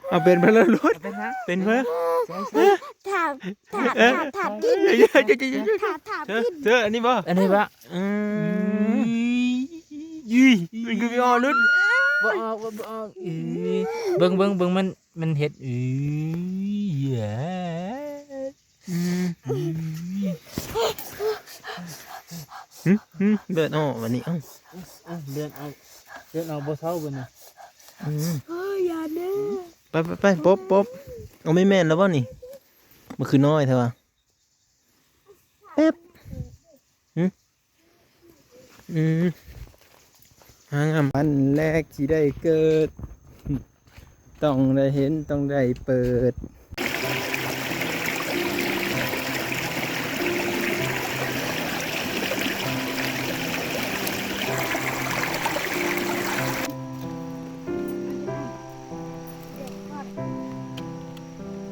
ເອົາ ເປັນເພິ່ນແລ້ວລຸດ ເປັນຫຍັງ? ເປັນເພິ່ນ ຖາມ ຖາມ ຖາມ ຖາມກິນ ຖາມ ຖາມກິນ ເອີ ເອີ ອັນນີ້ບໍ່? ອັນນີ້ບໍ່? ອືມ ອີ ມັນຄືບໍ່ອອກລຸດ ບໍ່ອອກ ບໍ່ອອກ ອີ ເບິ່ງ ເບິ່ງ ເບິ່ງ ມັນ ມັນເຮັດ ອີ ອືມ ອືມ ຫຶ ຫຶ ເລືອດອອກບັດນີ້ ເອົ້າ ເລືອດອອກ ເລືອດອອກບໍ່ເຊົາບັດນີ້ ອືມ ເອີ ຢ່າເດີ ໄປ ໄປ ໄປ ປົບ ປົບ ເອົາ ແມ່ນແລ້ວບໍ່ນີ້ ມັນຄືນ້ອຍແທ້ວະ ແປັບ ຫຶ ອືມ ຫາງາມ ວັນແລກທີ່ໄດ້ເກີດ ຕ້ອງໄດ້ເຫັນ ຕ້ອງໄດ້ເປີດ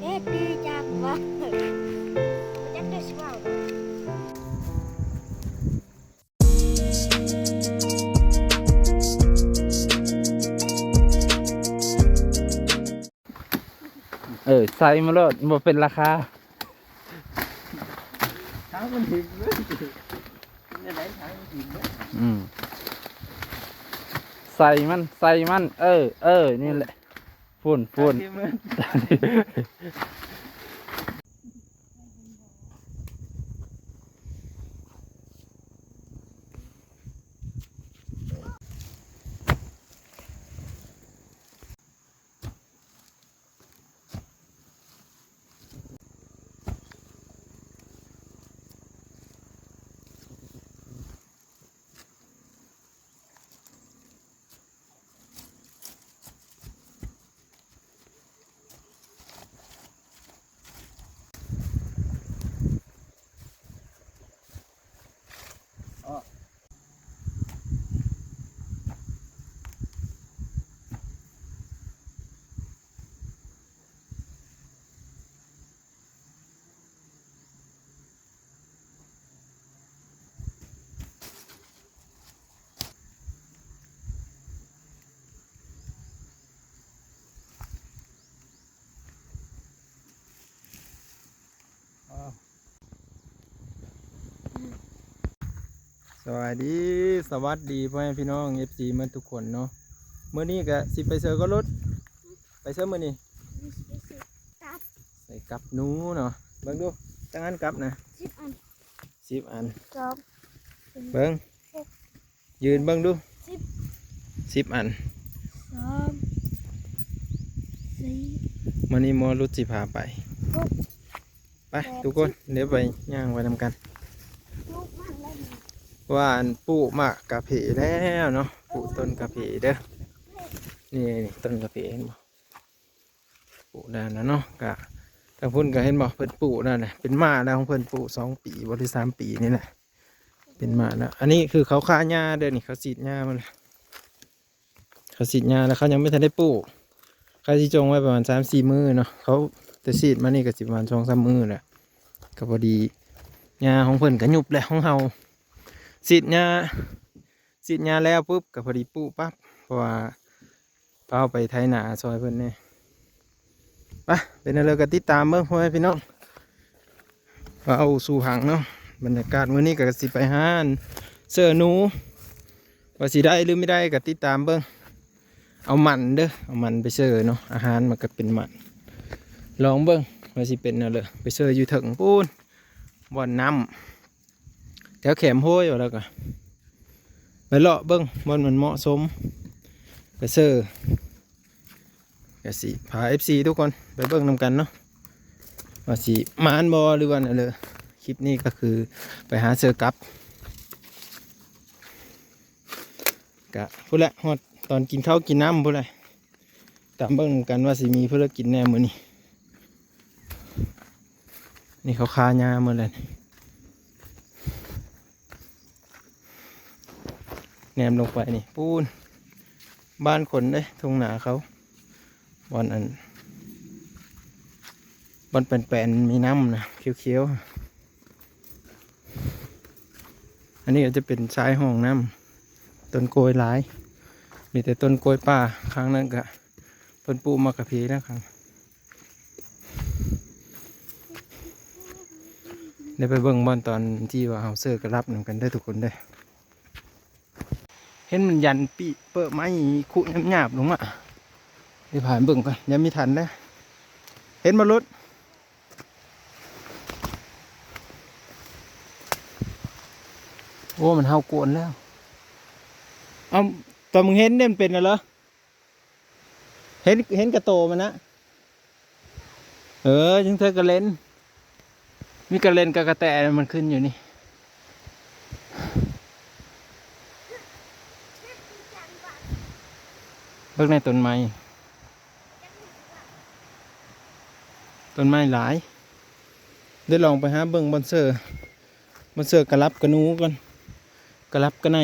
ເຮັດດີຈັງວະ ບໍ່ຈັກຈະຊິເວົ້າ ເອີ ໃສ່ມາໂລດ ບໍ່ເປັນລາຄາ ທາງມັນເຫັນເວີຍ ເປັນຈັ່ງໃດທາງມັນເຫັນເວີຍ ອືມ ໃສ່ມັນ ໃສ່ມັນ ເອີ ເອີ ນີ້ແຫຼະ ຝຸ່ນ ຝຸ່ນ ຕາມທີ່ມັນ ຕາມທີ່ ສະບາຍດີ ສະຫວັດດີພໍ່ແມ່ພີ່ນ້ອງ ເອັຟຊີ ໝົດທຸກຄົນເນາະ ມື້ນີ້ກະຊິໄປໃສກໍລຸດ ໄປໃສມື້ນີ້? ກັບ ໃສ່ກັບໜູເນາະ ເບິ່ງດູ ຈັກອັນກັບນະ? ສິບອັນ ສິບອັນ ສອງ ເບິ່ງ ຢືນເບິ່ງດູ ສິບ ສິບອັນ ສາມ ສີ່ ມື້ນີ້ໝໍຫຼຸດຊິພາໄປ ຫົກ ໄປ ແປດ ທຸກຄົນ ຊິບ ດຽວໄປ ຍ່າງໄປນຳກັນ ປູກມັນແລ້ວນີ້ ວ່າອັນປູກໝາກກາເຟແລ້ວເນາະ ປູກຕົ້ນກາເຟເດີ ນີ້ ນີ້ ຕົ້ນກາເຟເຫັນບໍ່? ປູກໄດ້ແລ້ວເນາະ ກະທາງພຸ້ນກະເຫັນບໍ່ ເພິ່ນປູກນັ້ນແຫຼະ ເປັນໝ້າແລ້ວຂອງເພິ່ນ ປູກສອງປີບໍ່ ຫຼື ສາມປີນີ້ແຫຼະ ເປັນໝ້າແລ້ວ ອັນນີ້ຄືເຂົາຄາຫຍ້າເດີນີ້ ເຂົາສີດຫຍ້າມາແລ້ວ ເຂົາສີດຫຍ້າແລ້ວ ເຂົາຍັງບໍ່ທັນໄດ້ປູກ ເຂົາຊິຈົ່ງໄວ້ປະມານສາມສີ່ມື້ເນາະ ເຂົາແຕ່ສີດມານີ້ກະຊິປະມານສອງສາມມື້ແຫຼະ ກະພໍດີ ຫຍ້າຂອງເພິ່ນກະຍຸບແລ້ວ ຂອງເຮົາສີດຫຍ້າ ສີດຫຍ້າແລ້ວປຶບກະພໍດີປູກປັບ ເພາະວ່າ ພາໄປໄຖນາຊ່ອຍເພິ່ນແດ່ ໄປ ເປັນແນວໃດກະຕິດຕາມເບິ່ງ ພໍ່ແມ່ພີ່ນ້ອງ ເວົ້າສູ່ຟັງເນາະ ບັນຍາກາດມື້ນີ້ກະຊິໄປຫາເສີໜູ ວ່າຊິໄດ້ຫຼືບໍ່ໄດ້ກະຕິດຕາມເບິ່ງ ເອົາມັນເດີ ເອົາມັນໄປເສີເນາະ ອາຫານມັນກະເປັນມັນ ລອງເບິ່ງວ່າຊິເປັນແນວໃດ ໄປເສີຢູ່ເທິງພຸ້ນ ບ່ອນນ້ຳ ແຖວແຄມໂຮຍວ່າແລ້ວກະ ໄປເລາະເບິ່ງບ່ອນມັນເໝາະສົມ ກະເຊີ ກະຊິພາເອັຟຊີທຸກຄົນໄປເບິ່ງນຳກັນເນາະ ວ່າຊິໝານບໍ່ ຫຼືວ່າແນວໃດ ຄລິບນີ້ກະຄືໄປຫາເຊີກັບ ກະພຸ້ນແຫຼະ ຮອດຕອນກິນເຂົ້າກິນນ້ຳພຸ້ນແຫຼະ ຕາມເບິ່ງນຳກັນວ່າຊິມີຜູ້ໃດກິນແດ່ມື້ນີ້ ນີ້ເຂົາຄາຫຍ້າໝົດແລ້ວນີ້ ແນມລົງໄປນີ້ ປູ້ນ ບ້ານຄົນເດ້ ທົ່ງນາເຂົາ ບ່ອນອັນ ບ່ອນແປນໆ ມີນ້ຳນະ ຂຽວໆ ອັນນີ້ກະຈະເປັນຊາຍຮ່ອງນ້ຳ ຕົ້ນກ້ວຍຫຼາຍ ມີແຕ່ຕົ້ນກ້ວຍປ່າ ຂ້າງນັ້ນກະ ເພິ່ນປູກໝາກກະພີນະຄັບ. ໄດ້ໄປເບິ່ງບ່ອນຕອນທີ່ວ່າເຮົາເຊີກະລັບນຳກັນເດີທຸກຄົນເດີ. ເຫັນມັນຢັນປີເປີໄມ້ຄຸຫຍາບໆລົງມາ. ໄດ້ພາເບິ່ງກ່ອນ ຍັງມີທັນເດີ. ເຫັນບໍ່ລຸດ? ໂອ້ ມັນເຫົ່າກວນແລ້ວ. ເອົາ ຕອນມຶງເຫັນເດ້ ມັນເປັນແນວໃດ? ເຫັນ ເຫັນກະໂຕມັນນະ. ເອີ ຈັ່ງເທື່ອກະເລັນ ມີກະເລັນກັບກະແຕ ມັນຂຶ້ນຢູ່ນີ້. ເບິ່ງໃນຕົ້ນໄມ້ ຕົ້ນໄມ້ຫຼາຍ. ໄດ້ລອງໄປຫາເບິ່ງບ່ອນເຊີ ບ່ອນເຊີກະລັບກະໜູກ່ອນ ກະລັບກະໄນ.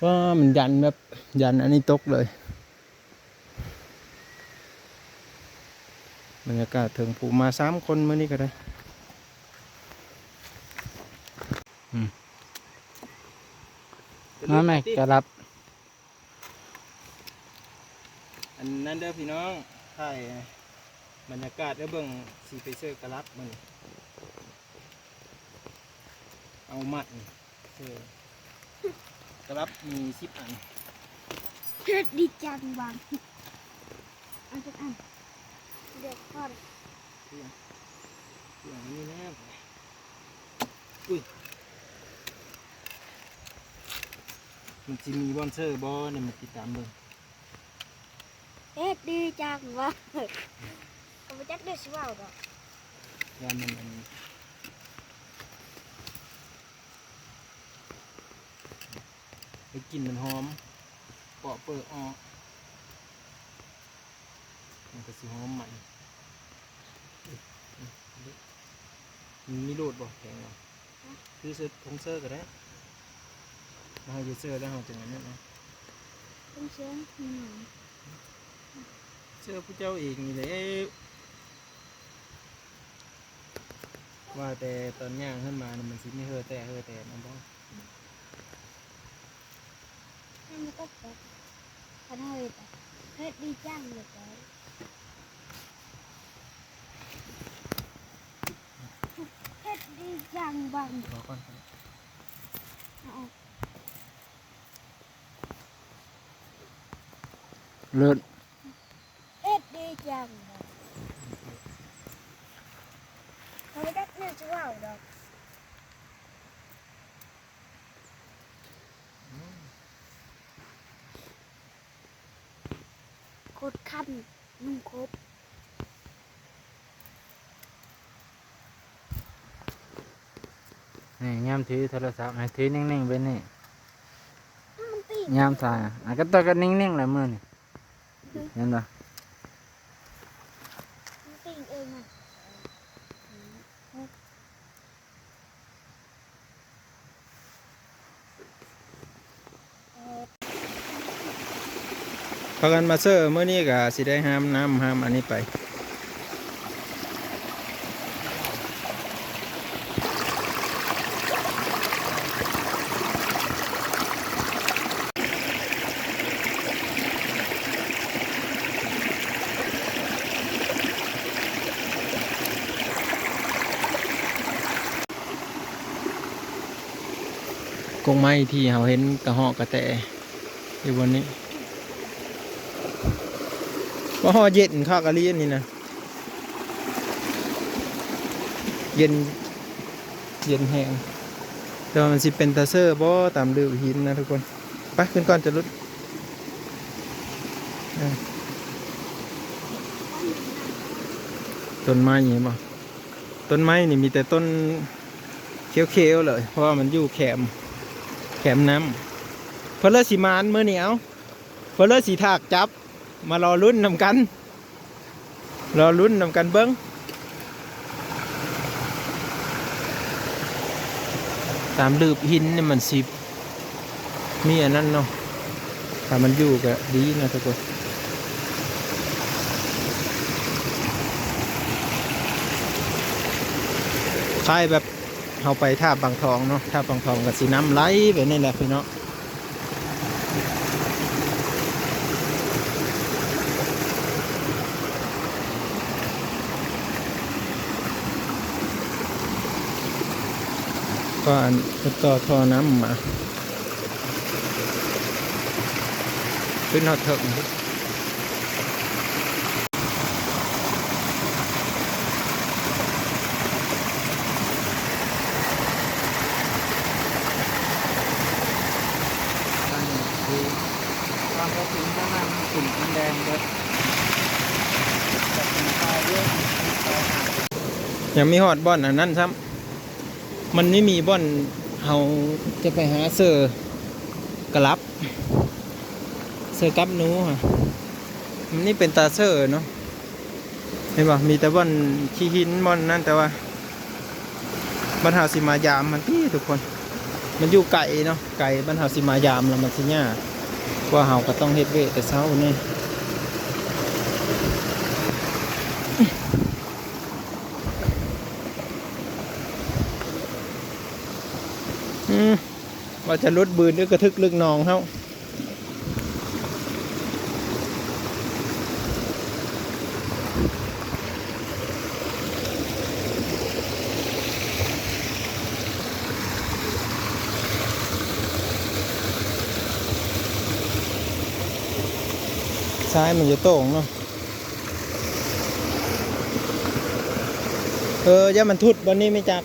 ວ້າ ມັນຢັນແບບ ຢັນອັນນີ້ຕົກເລີຍ. ບັນຍາກາດເທິງພູ ມາສາມຄົນມື້ນີ້ກະໄດ້. ອືມ ມາແມ່ກະລັບ. ອັນນັ້ນເດີພີ່ນ້ອງ ຖ່າຍບັນຍາກາດເດີ ເບິ່ງຊິໄປເຊີກະລັບມື້ນີ້. ເອົາມັດນີ້ ເອີ ກະລັບມີສິບອັນ. ເຮັດດີຈັງຫວັງ ເອົາຈັກອັນ ດຽວກ່ອນ ເລື່ອງ ເລື່ອງອັນນີ້ແລ້ວ. ອຸ້ຍ ມັນຊິມີບ່ອນເຊີບໍ່ນີ້ ມາຕິດຕາມເບິ່ງ. ເຮັດດີຈັງຫວັງ ກໍບໍ່ຈັກໄດ້ຊິເວົ້າດອກ ຢ້ານມັນອັນນີ້ ໄດ້ກິ່ນມັນຫອມ ເປາະເປີ້ອອກ ມັນກະຊິຫອມໃໝ່. ມີໂຫຼດບໍ່? ແຂງບໍ່? ຄືເຊີ ຖົງເຊີກະໄດ້ ເຮົາຈະເຊີແລ້ວເຮົາຈັ່ງອັນນັ້ນເນາະ. ເຊີ ເຊີຜູ້ເຈົ້າເອງນີ້ແຫຼະ ວ່າແຕ່ຕອນຍ່າງຂຶ້ນມານີ້ ມັນຊິມີເຫີແຕະເຫີແຕະນຳບໍ່? ໃຫ້ມັນຕົກແບບ ຄັນເຮົາເຮັດ ເຮັດດີຈັງເລີຍ ເຮັດດີຈັງບັງ ລໍກ່ອນ ເອົາອອກ ເລີດ. ເຮັດດີຈັງ ເຂົາບໍ່ຈັກແນວຊິເວົ້າດອກ ໂຄດຄັນ ໜຸ່ມຄົບ. ນີ້ ຍາມຖືໂທລະສັບ ໃຫ້ຖືນິ່ງໆແບບນີ້ ມັນຕີ ຍາມຖ່າຍ ອ່ະ ກະຕ້ອງກະນິ່ງໆແຫຼະມືນີ້ ເຫັນບໍ່? ມັນຕີເອງນະ. ພາກັນມາເຊີມື້ນີ້ກະຊິໄດ້ຫ້າມນ້ຳຫ້າມອັນນີ້ໄປ. ກົກໄມ້ທີ່ເຮົາເຫັນກະເຫາະກະແຕຢູ່ບ່ອນນີ້ ວ່າເຫາະເຢັນຄັກອີ່ຫຼີອັນນີ້ນະ ເຢັນ ເຢັນແຮງ ແຕ່ວ່າມັນຊິເປັນຕາເຊີບໍ່ຕາມລືບຫີນນະທຸກຄົນ. ໄປ ຂຶ້ນກ່ອນຈະຫຼຸດ ເອີ ຕົ້ນໄມ້ເຫັນບໍ່? ຕົ້ນໄມ້ນີ້ມີແຕ່ຕົ້ນຂຽວໆເລີຍ ເພາະວ່າມັນຢູ່ແຄມ ແຄມນ້ຳ ເພິ່ນເລີຍຊິມານມື້ນີ້ ເອົາ ເພິ່ນເລີຍຊິຖາກຈັບ ມາລໍລຸ້ນນຳກັນ ລໍລຸ້ນນຳກັນເບິ່ງ ຕາມລືບຫີນນີ້ມັນຊິ ມີອັນນັ້ນເນາະ ຖ້າມັນຢູ່ກະດີນະທຸກຄົນ ຄ້າຍແບບເຮົາໄປທາດບາງທອງເນາະ ທາດບາງທອງກະຊິນ້ຳໄຫຼແບບນີ້ແຫຼະພີ່ນ້ອງ. ກໍອັນ ເພິ່ນຕໍ່ທໍ່ນ້ຳມາ ຂຶ້ນຮອດເທິງ. ຍັງມີຮອດບ່ອນອັນນັ້ນຊ້ຳ. ມັນໄມ່ມີບ່ອນເຮົາຈະໄປຫາເສີກະລັບ ເສີກັບໜູຫັ້ນ ມັນນີ້ເປັນຕາເສີເນາະ ເຫັນບໍ່? ມີແຕ່ບ່ອນຂີ້ຫີນບ່ອນນັ້ນ ແຕ່ວ່າບ່ອນເຮົາຊິມາຢາມມັນຕິທຸກຄົນ ມັນຢູ່ໄກເນາະ ໄກ ບ່ອນເຮົາຊິມາຢາມແລ້ວມັນຊິຍາກ ເພາະວ່າເຮົາກໍຕ້ອງເຮັດວຽກແຕ່ເຊົ້ານີ້. ອືມ ວ່າຈະຫຼຸດບືນ ອຶກກະທຶກລຶກໜອງເຮົາ ຊາຍມັນຈະໂຕ່ງເນາະ. ເອີ ຢ້ານມັນທຸດບ່ອນນີ້ແມ່ນຈັກ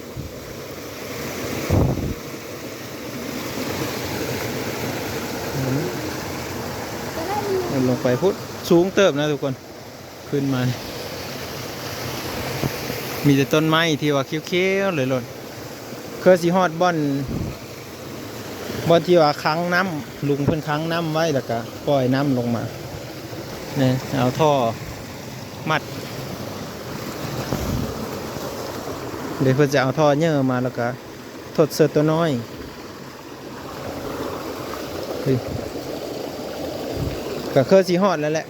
ເອີ ລົງໄປພຸ້ນ ສູງເຕີບນະທຸກຄົນ ຂຶ້ນມາ ມີແຕ່ຕົ້ນໄມ້ທີ່ວ່າຂຽວໆເລີຍໂລດ ຄືຊິຮອດບ່ອນ ບ່ອນທີ່ວ່າຂັງນ້ຳ ລຸງເພິ່ນຂັງນ້ຳໄວ້ ແລ້ວກະປ່ອຍນ້ຳລົງມາ ນີ້ ເອົາທໍ່ມັດ ເດ ເພິ່ນຈະເອົາທໍ່ເຍີ້ມາ ແລ້ວກະທົດເສີຕົວນ້ອຍ ກະຄືຊິຮອດແລ້ວແຫຼະ.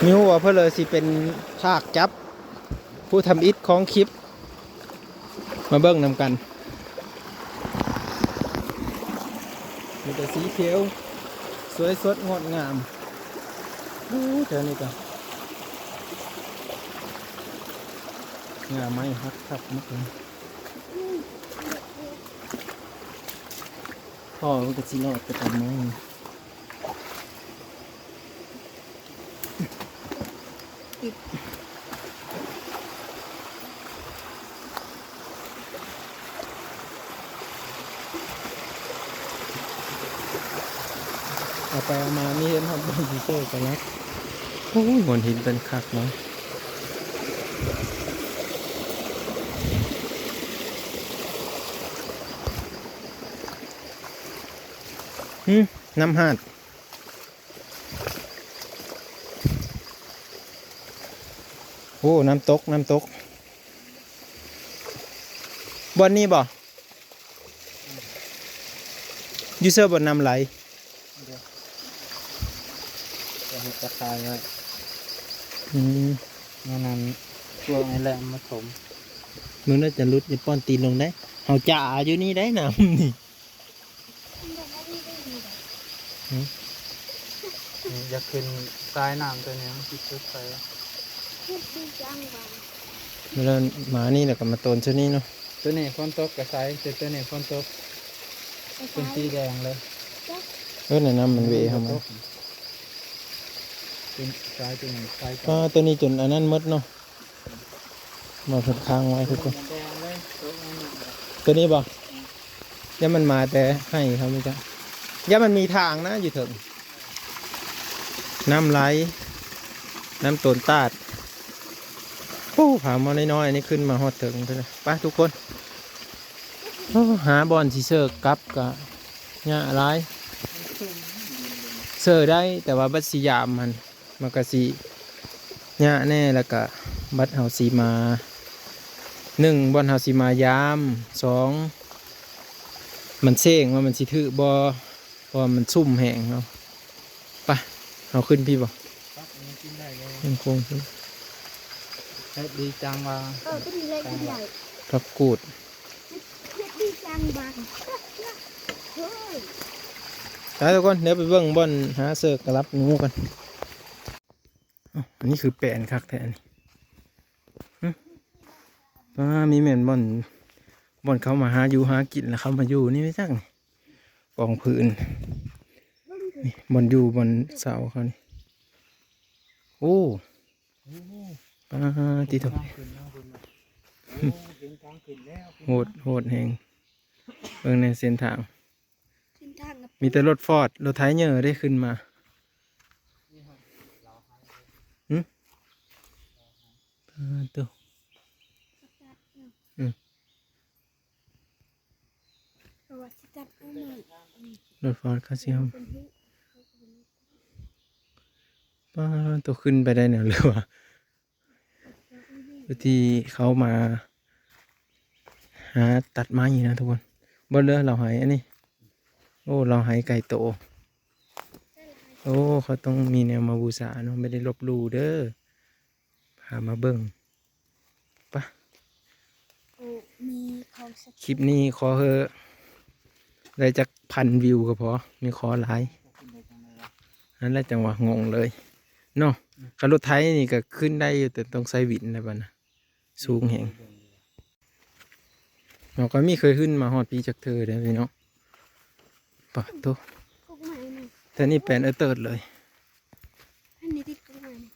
ມີຮູ້ວ່າເພິ່ນເລີຍຊິເປັນພາກຈັບຜູ້ທຳອິດຂອງຄລິບ ມາເບິ່ງນຳກັນ ມີແຕ່ສີຂຽວ ສວຍສົດງົດງາມ. ໂອ້ ແຖວນີ້ກະງ່າໄມ້ຫັກຄັກໝົດເລີຍ ພໍ່ມັນກະຊິລອດໄປຕາມໄມ້. ເອົາໄປເອົາມາມີເຫັນຮອດບ່ອນທີ່ເຈີກະລັກ ໂອ້ຍ ບ່ອນຫີນເປັນຄັກເນາະ ຫື ນ້ຳຫາດ. ໂອ້ ນ້ຳຕົກ ນ້ຳຕົກ ບ່ອນນີ້ບໍ່? ຢູ່ເຊິ່ບ່ອນນ້ຳໄຫຼ? ດຽວ ຈະເຮັດຕາຂ່າຍໄວ້ ອືມ ແນວນັ້ນ ຊ່ວງນີ້ແຫຼະມາຖົມ ເບິ່ງເດີ ຈະຫຼຸດ ຢ່າປ້ອນຕີນລົງໄດ໋ ເຮົາຈາຢູ່ນີ້ໄດ໋ ນ້ຳນີ້. ຫືມ ນີ້ຢາກຂຶ້ນສາຍນ້ຳຕົວນີ້ ມັນຊິສຸດໄປ ເວລາມານີ້ແລ້ວກໍມາໂຕນເຊິ່ງນີ້ເນາະ ຕົວນີ້ຝົນຕົກກໍໃສ ແຕ່ຕົວນີ້ຝົນຕົກ ເປັນສີແດງເລີຍ ເອີ ໃນນ້ຳມັນເວເຂົ້າມາ ເປັນສາຍຕົວນີ້ ສາຍ ອ່າ ຕົວນີ້ຈົນອັນນັ້ນໝົດເນາະ. ມາເພິ່ນຄ້າງໄວ້ທຸກຄົນ ຕົວນີ້ບໍ່? ຢ້ານມັນມາແຕ່ໄຮ່ເຂົານີ້ຈ້ະ ຢ້ານມັນມີທາງນະຢູ່ເທິງ ນ້ຳໄຫຼ ນ້ຳໂຕນຕາດ ໂອ້ ພາໝໍນ້ອຍໆ ນີ້ຂຶ້ນມາຮອດເທິງພຸ້ນນະ ໄປທຸກຄົນ ໂອ້ ຫາບ່ອນຊິເສີກັບກະຍາກຫຼາຍ ເສີໄດ້ ແຕ່ວ່າບັດຊິຢາມຫັ້ນ ມັນກະຊິຍາກແດ່ ແລ້ວກະບັດເຮົາຊິມາ ໜຶ່ງ ບ່ອນເຮົາຊິມາຢາມ ສອງ ມັນເສັງວ່າມັນຊິຖືກບໍ່ ເພາະວ່າມັນຊຸ່ມແຮງເນາະ ໄປ ເຮົາຂຶ້ນພີ້ບໍ່? ມັນຄົງຂຶ້ນ ເຮັດດີຈັງວ່າ ເອີ ຕົວນີ້ແຫຼະ ຕົວນີ້ແຫຼະ ຜັກກູດ ເຮັດດີຈັງບາດ ເຮັດ ໄປທຸກຄົນ ດຽວໄປເບິ່ງບ່ອນຫາເສີກກະລັບໜູກ່ອນ. ອ້າວ ອັນນີ້ຄືແປນຄັກແທ້ນີ້. ຫຶ ປ້າ ມີແມ່ນບ່ອນ ບ່ອນເຂົາມາຫາຢູ່ຫາກິນ ແລ້ວເຂົາມາຢູ່ນີ້ແມ່ນຈັກນີ້ ກອງພື້ນນີ້ ບ່ອນຢູ່ ບ່ອນເຊົາເຂົານີ້. ໂອ້ ໂອ້ ປາດຕິໂທ ໂອ້ ເຫັນທາງຂຶ້ນແລ້ວ ໂຫດ ໂຫດແຮງ. ເບິ່ງໃນເສັ້ນທາງ ເສັ້ນທາງ ມີແຕ່ລົດຟອດ ລົດໄຖເຍີເດ້ຂຶ້ນມາ. ຫຶ ປາດໂທ ອື ລົດຟອດເຂົາຊິເອົາ ປາດໂທ ຂຶ້ນໄປໄດ້ແນວ ຫຼືວ່າ ທີ່ເຂົາມາຫາຕັດໄມ້ນະທຸກຄົນ. ບໍ່ເຫຼືອເລົ່າໄຫອັນນີ້ ໂອ້ ເລົ່າໄຫໄກ່ໂຕ. ໂອ້ ເຂົາຕ້ອງມີແນວມາບູຊາເນາະ ບໍ່ໄດ້ລົບຫຼູ່ເດີ. ພາມາເບິ່ງ ປະ ໂອ້ ມີຂອງສັກ ຄລິບນີ້ຂໍເຮີ້ ໄດ້ຈັກພັນວິວກໍພໍ ມີຂໍຫຼາຍ. ນັ້ນແຫຼະ ຈັ່ງວ່າງົງເລີຍເນາະ. ອືມ ຄັນລົດໄຖນີ້ກໍຂຶ້ນໄດ້ຢູ່ ແຕ່ຕ້ອງໃຊ້ວິນແລ້ວບັດນະ ສູງແຮງ. ເຮົາກໍມີເຄີຍຂຶ້ນມາຮອດພີ້ຈັກເທື່ອເດ້ພີ່ນ້ອງ. ປາດໂທ ກົກໄມ້ນີ້ ແຕ່ນີ້ແປນເອີເຕີດເລີຍ. ອັນນີ້ຕິດກົກໄມ້ນີ້ ເ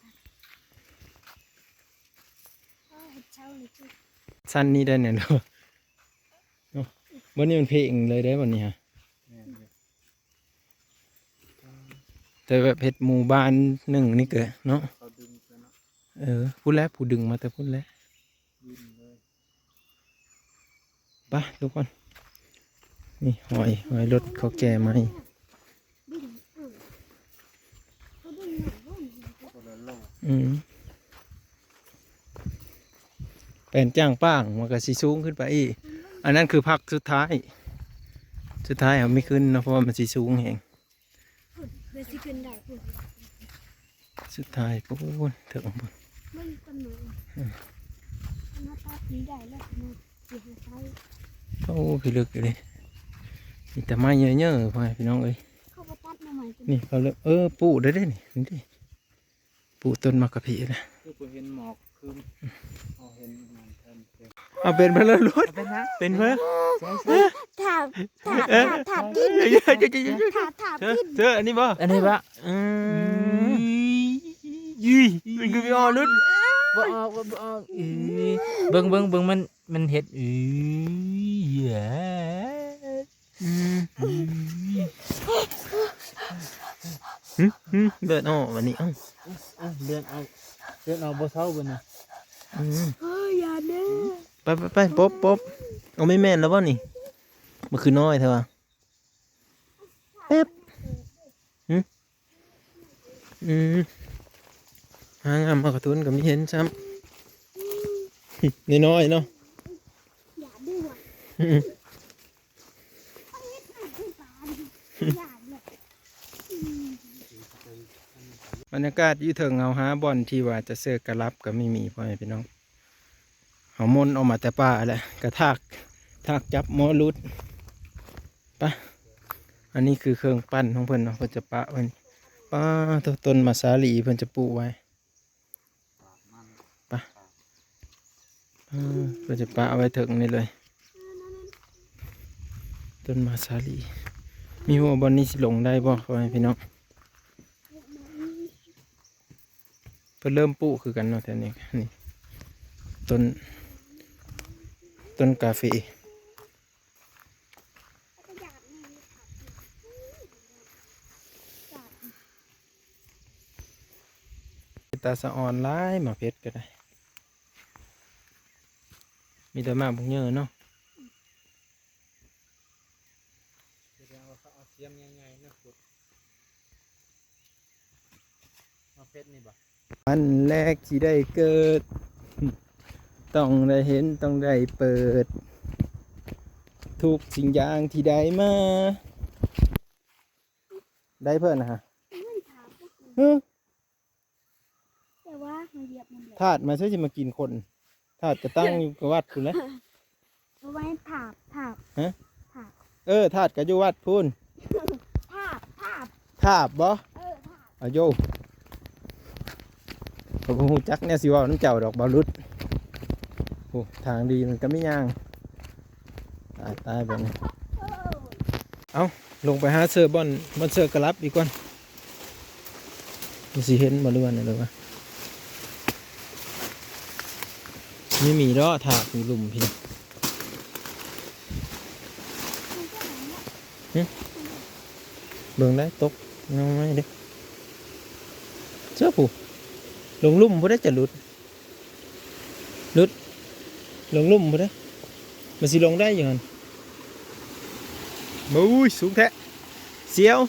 ອີ ເຮັດເຊົານີ້ ຊັ້ນນີ້ໄດ້ແນ່ເນາະ. ເນາະ ບ່ອນນີ້ມັນເພງເລີຍເດ້ບ່ອນນີ້ຫະ. ແມ່ນຢູ່ ແຕ່ແບບເຮັດໝູ່ບ້ານໜຶ່ງນີ້ກະເນາະ ເຂົາດຶງໄປເນາະ. ເອີ ພຸ້ນແຫຼະ ຜູ້ດຶງມາແຕ່ພຸ້ນແຫຼະ ດິນເລີຍ. ໄປທຸກຄົນ ນີ້ຮອຍ ຮອຍລົດເຂົາແກ່ໃໝ່. ອືມ ແປນຈ້າງປ້າງ ມັນກໍຊິສູງຂຶ້ນໄປອີກ. ອັນນັ້ນຄືພັກສຸດທ້າຍ ສຸດທ້າຍເຮົາມີຂຶ້ນເນາະ ເພາະວ່າມັນຊິສູງແຮງ. ເພື່ອຊິຂຶ້ນໄດ້ພຸ້ນ ສຸດທ້າຍພຸ້ນ ເຖິງພຸ້ນ ເບິ່ງຕົ້ນໄມ້. ເອີ ອັນມາຕັດນີ້ໄດ້ແລ້ວ ມາຊິຫາໃຊ້. ໂອ້ ພິລຶກອີ່ຫຼີ ມີແຕ່ໄມ້ເຍີະໆ ພໍ່ແມ່ພີ່ນ້ອງເອີຍ. ເຂົາບໍ່ຕັດໜໍ່ໄມ້ ນີ້ເຂົາເລີຍ ເອີ ປູກໄດ້ເດ້ນີ້ ນີ້ເດ້ ປູກຕົ້ນໝາກກະພີນະ. ຄືບໍ່ເຫັນໝອກ ຄືເຮົາເຫັນອັນນັ້ນແທນ. ເອົາ ເປັນເພິ່ນແລ້ວລຸດ ເປັນເພິ່ນ ຖາບ ຖາບ ຖາບ ຖາບກິນ ຖາບ ຖາບກິນ ເຈີ ອັນນີ້ບໍ່ ອັນນີ້ບໍ່? ອືມ ອີ ມັນຄືບໍ່ອອກລຸດ ບໍ່ອອກ ບໍ່ອອກ. ເອີ ເບິ່ງ ເບິ່ງ ເບິ່ງ ມັນ ມັນເຮັດ ອີ ອືມ ຫຶ ຫຶ ເລືອດອອກບັດນີ້. ເອົ້າ ເອີ ເລືອດອອກ ເລືອດອອກບໍ່ເຊົາບັດນີ້. ອືມ ເອີຍ ຢ່າເດີ ໄປ ໄປ ໄປ ປົບ ປົບ. ເອົາ ແມ່ນແມ່ນແລ້ວບໍ່ນີ້? ມັນຄືນ້ອຍແທ້ວ່າ ແປັບ ຫຶ ອືມ ຫາງາມ ເອົາກະທຸນກໍມີເຫັນຊ້ຳ ນ້ອຍໆເນາະ. ບັນຍາກາດຢູ່ເທິງ ເຮົາຫາບ່ອນທີ່ວ່າຈະເສີກກະລັບກໍມີມີ ພໍ່ແມ່ພີ່ນ້ອງ. ເຮົາມົນອອກມາແຕ່ປ່າແຫຼະ ກະທາກ ທາກຈັບມໍຫຼຸດ. ປະ ອັນນີ້ຄືເຄື່ອງປັ້ນຂອງເພິ່ນເນາະ ເພິ່ນຈະປະໄວ້ນີ້. ປາໂທ ຕົ້ນໝາກສາລີເພິ່ນຈະປູກໄວ້. ປະ ເອີ ເພິ່ນຈະປະໄວ້ເທິງນີ້ເລີຍ ຕົ້ນໝາກສາລີ. ມີຮູ້ວ່າບ່ອນນີ້ຊິລົງໄດ້ບໍ່ ພໍ່ແມ່ພີ່ນ້ອງ? ເພິ່ນເລີ່ມປູກຄືກັນເນາະແຖວນີ້ ນີ້ ຕົ້ນ ຕົ້ນກາເຟ. ເປັນຕາສະອອນຫຼາຍ ໝາກເຜັດກໍໄດ້ ມີແຕ່ໝາກບັກເຍີເນາະ. ສະແດງວ່າເຂົາເອົາສຽມໃຫຍ່ໆມາຂຸດ ມາເປັດນີ້ບໍ່? ວັນແລກທີ່ໄດ້ເກີດ ຕ້ອງໄດ້ເຫັນ ຕ້ອງໄດ້ເປີດ ທຸກສິ່ງຢ່າງທີ່ໄດ້ມາ. ໄດ້ເພິ່ນນະຮະ ຮຶ ແຕ່ວ່າເຮົາຢຽບມັນແລ້ວ ທາດມາໃສຊິມາກິນຄົນ ທາດກະຕັ້ງຢູ່ກະວັດພຸ້ນແຫຼະ ເອົາໄວ້ຖາບ ຖາບ ຮະ ຖາບ ເອີ ທາດກໍຢູ່ວັດພຸ້ນ. ທາດ ທາດ ທາດບໍ? ເອີ ທາດ. ອາໂຢ ຂ້ອຍບໍ່ຮູ້ຈັກແນວຊິເວົ້ານຳເຈົ້າດອກ ບ່າວຫຼຸດ. ໂອ້ ທາງດີມັນກໍມີຍ່າງ. ຕາຍ ຕາຍບາດນີ້. ເອົ້າ ລົງໄປຫາເຊີບ່ອນ ບ່ອນເຊີກະລັບອີກກ່ອນ. ມັນຊິເຫັນບໍ່ ຫຼືວ່າແນວໃດວະ? ມີ ມີເດາະ ທາດຢູ່ລຸ່ມພີ້. ຫຶ? ເບິ່ງໄດ້ຕົກ ເງົາໄມ້ເດ້. ເສື້ອຜູ້ ລົງລຸ່ມຜູ້ໃດຈະຫຼຸດ. ຫຼຸດ ລົງລຸ່ມພຸ້ນເດ້. ມັນຊິລົງໄດ້ຢູ່ຫັ້ນ. ໂອ້ຍ ສູງແທ້. ສຽວ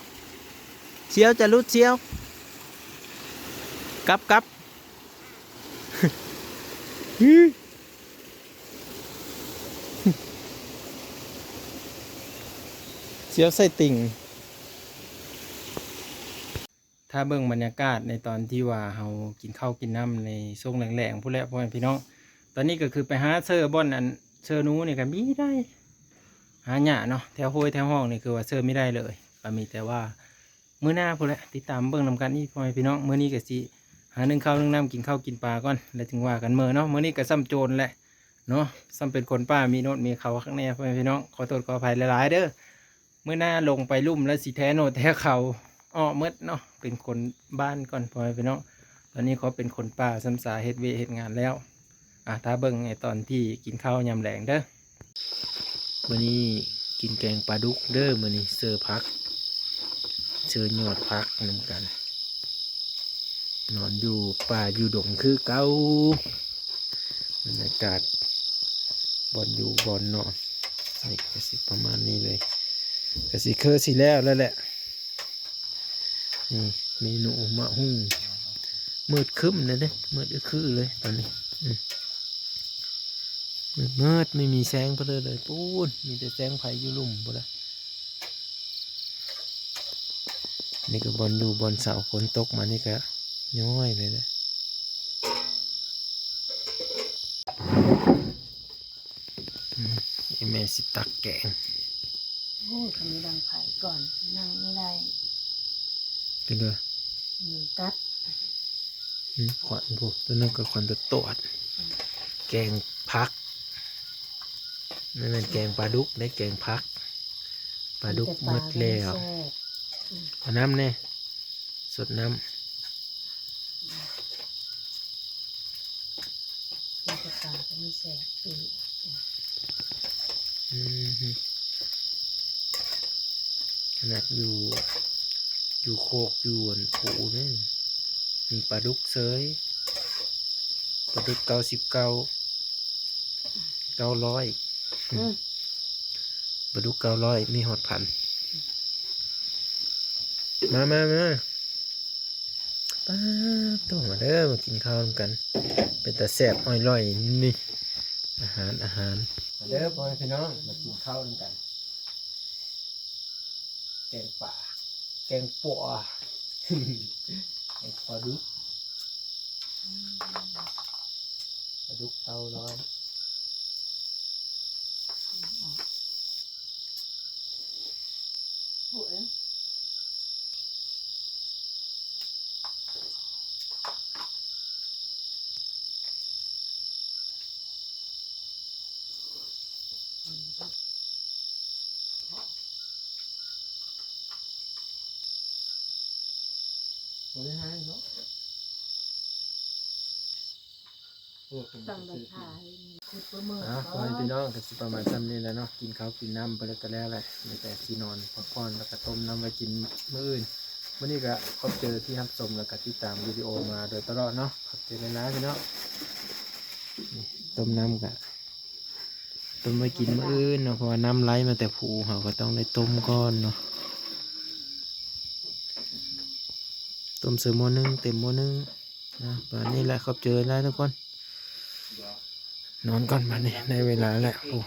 ສຽວ ຈະຫຼຸດ ສຽວ. ກັບ ກັບ. ສຽວໃສ່ຕິ່ງ. ຖ້າເບິ່ງບັນຍາກາດໃນຕອນທີ່ວ່າເຮົາກິນເຂົ້າກິນນ້ຳໃນຊ່ວງແລງໆ ພຸ້ນແຫຼະ ພໍ່ແມ່ພີ່ນ້ອງ. ຕອນນີ້ກໍຄືໄປຫາເຊີບ່ອນ ອັນ ເຊີໜູນີ້ກໍມີໄດ້ ຫາຍາກເນາະ. ແຖວໂຮຍແຖວຮ່ອງນີ້ຄືວ່າເຊີມີໄດ້ເລີຍ. ກໍມີແຕ່ວ່າມື້ໜ້າພຸ້ນແຫຼະ ຕິດຕາມເບິ່ງນຳກັນອີກ ພໍ່ແມ່ພີ່ນ້ອງ. ມື້ນີ້ກໍຊິຫາໜຶ້ງເຂົ້າໜຶ້ງນ້ຳ ກິນເຂົ້າກິນປາກ່ອນ ແລ້ວຈຶ່ງວ່າກັນເມີເນາະ. ມື້ນີ້ກໍສ່ຳໂຈນແຫຼະເນາະ ສ່ຳເປັນຄົນປ່າ ມີໂນດມີເຂົາຄັກແນ່ ພໍ່ແມ່ພີ່ນ້ອງ. ຂໍໂທດຂໍອະໄພຫຼາຍໆເດີ້. ມື້ໜ້າລົງໄປລຸ່ມແລ້ວຊິແທໂນດແທເຂົາອອກໝົດເນາະ. ເປັນຄົນບ້ານກ່ອນ ພໍ່ແມ່ພີ່ນ້ອງ. ຕອນນີ້ຂໍເປັນຄົນປ່າ ສ່ຳສາເຮັດວຽກເຮັດງານແລ້ວ. ອ່າ ຖ້າເບິ່ງໃນຕອນທີ່ກິນເຂົ້າຍາມແລງເດີ້. ມື້ນີ້ກິນແກງປາດຸກເດີ້. ມື້ນີ້ເຊີຜັກ ເຊີຍອດຜັກນຳກັນ. ນອນຢູ່ປ່າຢູ່ດົງຄືເກົ່າ. ບັນຍາກາດບ່ອນຢູ່ບ່ອນນອນ ນີ້ກໍຊິປະມານນີ້ເລີຍ. ກໍຊິຄືຊິແລ້ວແລ້ວແຫຼະ. ນີ້ເມນູໝາກຫຸ່ງ. ມືດຄຶ້ມແລ້ວເດ້ ມືດອຶດຄຶເລີຍຕອນນີ້. ອືມ ມືດໆ ໄມ່ມີແສງເລີຍ. ປູ້ນ ມີແຕ່ແສງໄຟຢູ່ລຸ່ມພຸ້ນລະ. ນີ້ກໍບ່ອນຢູ່ບ່ອນເຊົາ. ຝົນຕົກມານີ້ກໍຍ້ອຍເລີຍແຫຼະ. ອືມ ອີ່ແມ່ຊິຕັກແກງ. ໂອ້ຍ ຄັນມີດັງໄຟກ່ອນ ນັ່ງບໍ່ໄດ້. ເປັນເດີ ຍຸງກັດ. ອືມ ຂວັນພຸ້ນ ຕົວນັ້ນກໍຂວັນຕະຕອດ. ອືມ ແກງຜັກ. ນັ້ນແມ່ນແກງປາດຸກເດ້ ແກງຜັກ. ປາດຸກໝົດແລ້ວ. ແຕ່ປາມັນແຊບ. ອືມ ເອົານ້ຳແດ່ ສົດນ້ຳ. ກິນກັບປາກໍມີແຊບອີກ. ອືມ ຂະໜາດຢູ່ ຢູ່ໂຄກ ຢູ່ອັນພູນີ້ ມີປາດຸກເຊີຍ. ປາດຸກເກົ້າສິບເກົ້າ ເກົ້າຮ້ອຍ. ອືມ ປາດຸກເກົ້າຮ້ອຍ ມີຮອດພັນ. ມາ ມາ ມາ. ປາດໂທ້ ມາເດີ ມາກິນເຂົ້ານຳກັນ. ເປັນຕາແຊບອອຍລ່ອຍນີ້ ອາຫານ ອາຫານ. ມາເດີ ພໍ່ແມ່ພີ່ນ້ອງ ມາກິນເຂົ້ານຳກັນ. ແກງປາ ແກງປົວ ແກງປາດຸກ ປາດຸກເກົ້າຮ້ອຍ. ບໍ່ໄດ້ໃຫ້ເນາະ. ຕັ້ງໄດ້ຂາຍ ຂຸດປາໝຶກ. ອ່າ ພໍ່ແມ່ພີ່ນ້ອງ ກໍຊິປະມານສ່ຳນີ້ແຫຼະເນາະ. ກິນເຂົ້າກິນນ້ຳໄປແລ້ວກໍແລ້ວແຫຼະ ມີແຕ່ຊິນອນພັກຜ່ອນ ແລ້ວກໍຕົ້ມນ້ຳໄວ້ກິນມື້ອື່ນ. ມື້ນີ້ກໍຂອບໃຈທີ່ຮັບຊົມ ແລ້ວກໍຕິດຕາມວິດີໂອມາໂດຍຕະຫຼອດເນາະ. ຂອບໃຈຫຼາຍໆ ພີ່ນ້ອງ. ນີ້ ຕົ້ມນ້ຳກໍຕົ້ມໄວ້ກິນມື້ອື່ນເນາະ ເພາະວ່ານ້ຳໄຫຼມາແຕ່ພູ ເຮົາກໍຕ້ອງໄດ້ຕົ້ມກ່ອນເນາະ. ຕົ້ມໃສ່ໝໍ້ໜຶ່ງ ເຕັມໝໍ້ໜຶ່ງ. ອ່ະ ປະມານນີ້ແຫຼະ ຂອບໃຈຫຼາຍທຸກຄົນ. ນອນກ່ອນບາດນີ້ ໄດ້ເວລາແລ້ວ. ໂອ້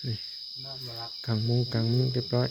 ນີ້ ກາງມຸ້ງ ກາງມຸ້ງຮຽບຮ້ອຍ.